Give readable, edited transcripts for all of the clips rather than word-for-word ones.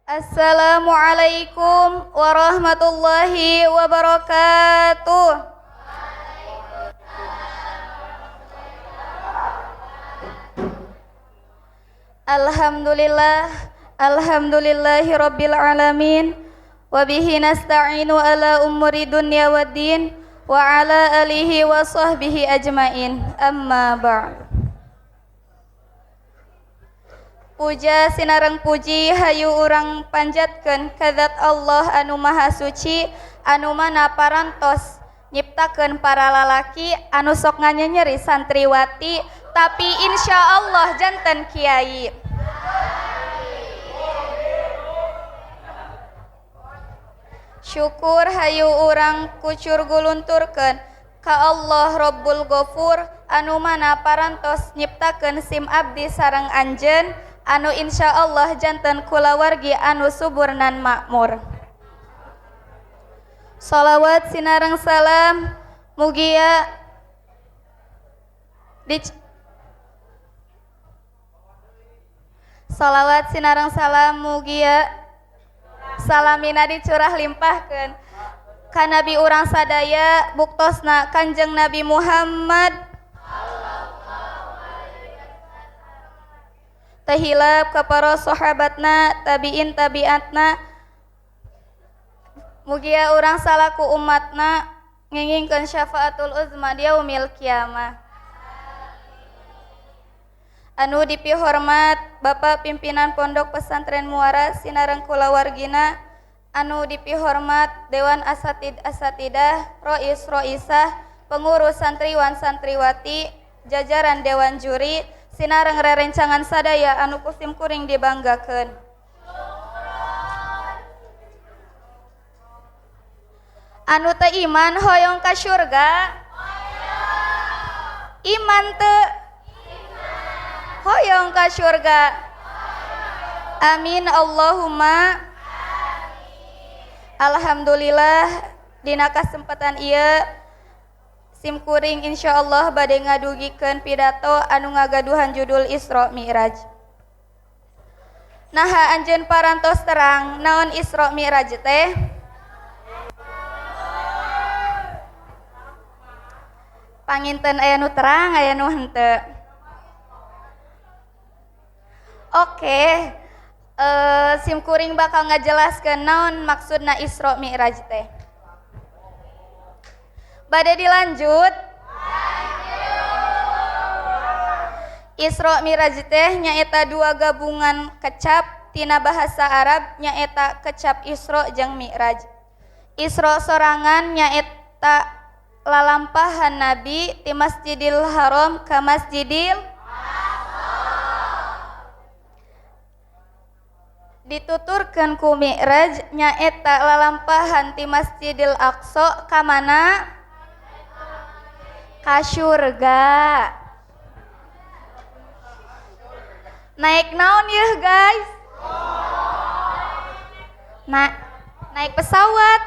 Assalamualaikum warahmatullahi wabarakatuh. Alhamdulillah, alhamdulillahi rabbil alamin, wabihi nasta'inu ala umuri dunya waddin, wa ala alihi wa sahbihi ajmain, amma ba'd. Puja sinareng puji hayu urang panjatkeun ka zat Allah anu maha suci anu mana parantos nyiptakeun para lalaki anu sok nganyenyeri santriwati tapi insya Allah janten kiai. Syukur hayu urang kucur gulunturkeun ka Allah Rabbul Ghafur anu mana parantos nyiptakeun sim abdi sareng anjeun anu insya Allah janten kulawargi anu subur nan makmur. Salawat sinareng salam mugia salawat sinareng salam mugia salamina dicurah limpahkeun ka nabi urang sadaya buktosna Kanjeng Nabi Muhammad. Tahilap ka para sahabatna, tabiin tabiatna, mugia urang salaku umatna ngengingkeun syafaatul uzma di yaumil kiamah. Anu dipihormat Bapak Pimpinan Pondok Pesantren Muara sinareng kulawargina, anu dipihormat Dewan Asatid Asatidah, Rois Roisah, pengurus santriwan santriwati, jajaran Dewan Juri, sinareng rerencangan sadaya anu kusim kuring dibanggakeun. Anu teu iman hoyong ka surga? Iman teu? Hoyong ka surga. Amin Allahumma. Alhamdulillah dina kasempatan ieu sim kuring insyaallah bade ngadugikeun pidato anu ngagaduhan judul Isra Mi'raj. Naha anjeun parantos terang naon Isra Mi'raj teh? Panginten aya nu terang aya nu henteu. Oke, sim kuring bakal ngajelaskeun naon maksudna Isra Mi'raj teh. Bade dilanjut? Isra Mi'raj teh nyaeta dua gabungan kecap tina bahasa Arab nyaeta kecap Isra jeung Mi'raj. Isra sorangan nyaeta lalampahan Nabi ti Masjidil Haram ka Masjidil dituturkeun ku Mi'raj nyaeta lalampahan ti Masjidil Aqsa ka mana? Ka surga. Naik naon yeuh guys? Naik pesawat.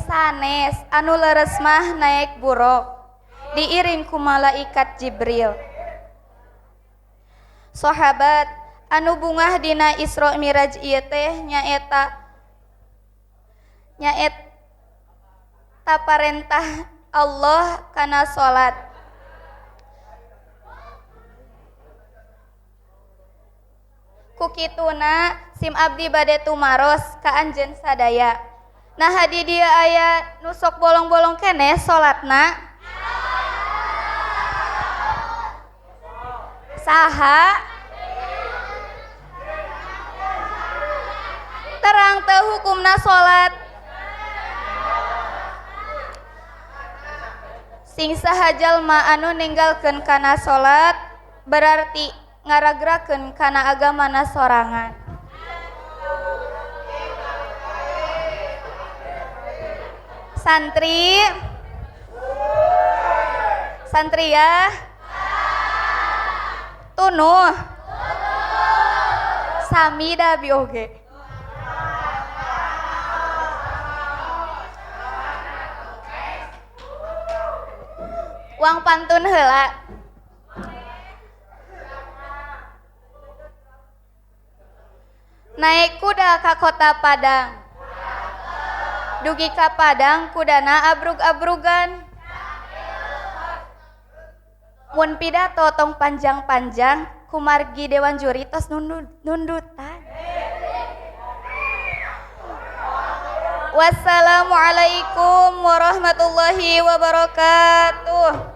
Sanes anu leres mah naik buruk diiring ku malaikat Jibril. Sahabat anu bungah dina Isra Mi'raj ieu teh nyaeta parentah Allah kana salat. Ku kituna sim abdi bade tumaros ka anjeun sadaya. Nah di dieu aya nu sok bolong-bolong keneh salatna? Saha? Terang teu hukumna salat? Sing saha jalma anu ninggalkeun kana salat berarti ngaragrakeun kana agamana sorangan. Santri, santria, tunuh, sami da bi oge. Wang pantun heula. Naik kuda ka kota Padang. Dugi ka Padang kudana abrug-abrugan. Mun pidato tong panjang-panjang kumargi dewan juri tos nundutan. Wassalamualaikum warahmatullahi wabarakatuh.